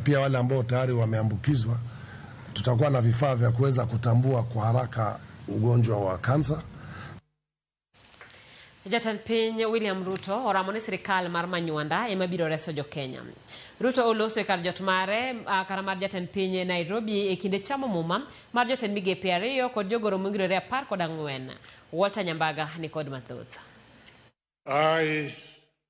Pia wale ambao tayari wameambukizwa, tutakuwa na vifaa vya kuweza kutambua kwa haraka ugonjwa wa kansa. Jatend piny William Ruto oramo ni sirikal mar Manywanda ema biro reso jo-Kenya. Ruto oloso e kar jot mare kara mar jatend piny e Nairobi e kinde chamo muma mar jotend migepe ariyo kod jogoro mongirore 14. Walter Nyambaga ni kod mathoth. I,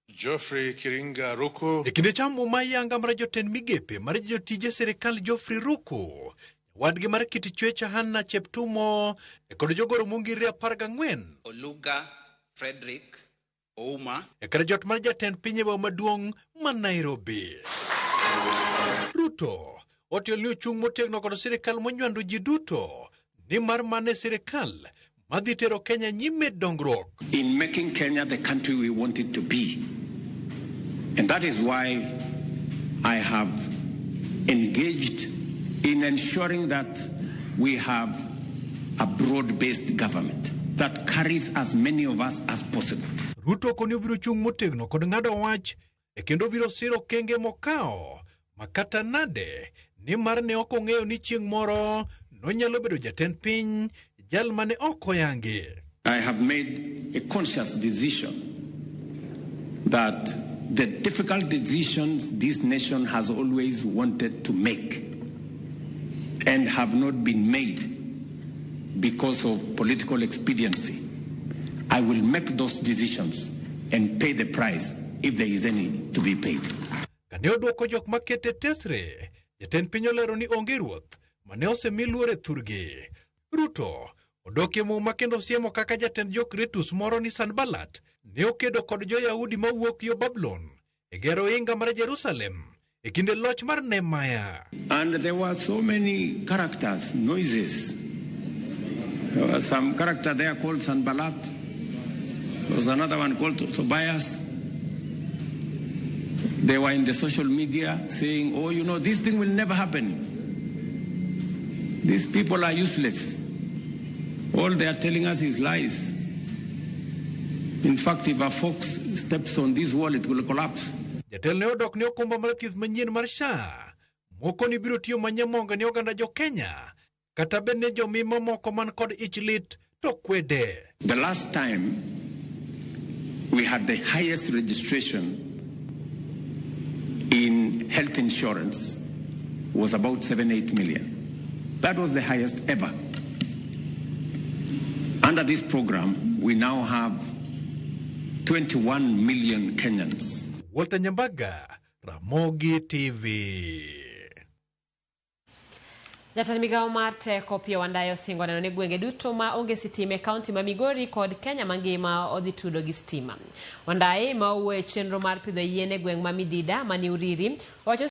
Geoffrey Kiringa Ruku. E kinde chamo muma yanga mar jotend migepe mar jotije sirikal Geoffrey Ruku, wadgi mar kit chwech Hannah Cheptumo kod jogoro mongirore 14. Oluga Frederick Ouma. E kar jot mar jatend piny e boma maduong' ma Nairobi. Ruto otiyo ni ochung' motegno kod sirikal monywando ji duto nimar mane sirikal madhi tero Kenya nyime dongruok. In making Kenya the country we want it to be. And that is why I have engaged in ensuring that we have a broad-based government that carries as many of us as possible. Ruto koni obiro chung' motegno kod ng'ado wach e kendo obiro siro okenge mokawo makata nade nimar ne ok ong'eyo ni chieng' moro nonyalo bedo jatend piny jal mane ok oyangi. I have made a conscious decision that the difficult decisions this nation has always wanted to make and have not been made because of political expediency, I will make those decisions and pay the price if there is any to be paid. Kane odwoko jok makete tesre, jatend piny olero ni onge ruoth mane osemi luor e thurgi. Ruto odokie muma kendo siemo kaka jatend jokretus moro ni Sanbalat ne okedo kod jo-Yahudi mawuok yo Babulon e gero ohinga mar Jerusalem e kinde loch mar Nehemia. And there were so many characters, noises. There was some character there called Sanballat. There was another one called Tobias. They were in the social media saying, oh, you know, this thing will never happen. These people are useless. All they are telling us is lies. In fact, if a fox steps on this wall, it will collapse. Jatelo ne odok ne okumba mar thieth manyien mar SHA moko ni biro tiyo manyamonga ne oganda jo Kenya kata bed ni jomima moko man kod ich lit to kwede. The last time we had the highest registration in health insurance was about 7-8 million. That was the highest ever. Under this program, we now have 21 million Kenyans. Walter Nyambaga, Ramogi TV. Jatend migawo mar teko Opiyo Wandayi osingo neno ni gwenge duto ma onge sitima e kaunti ma Migori kod Kenya mangima odhi tudo gi stima. Wandayi ma owuoyo e chenro mar pidho yien e gweng' ma Midida mani Uriri owacho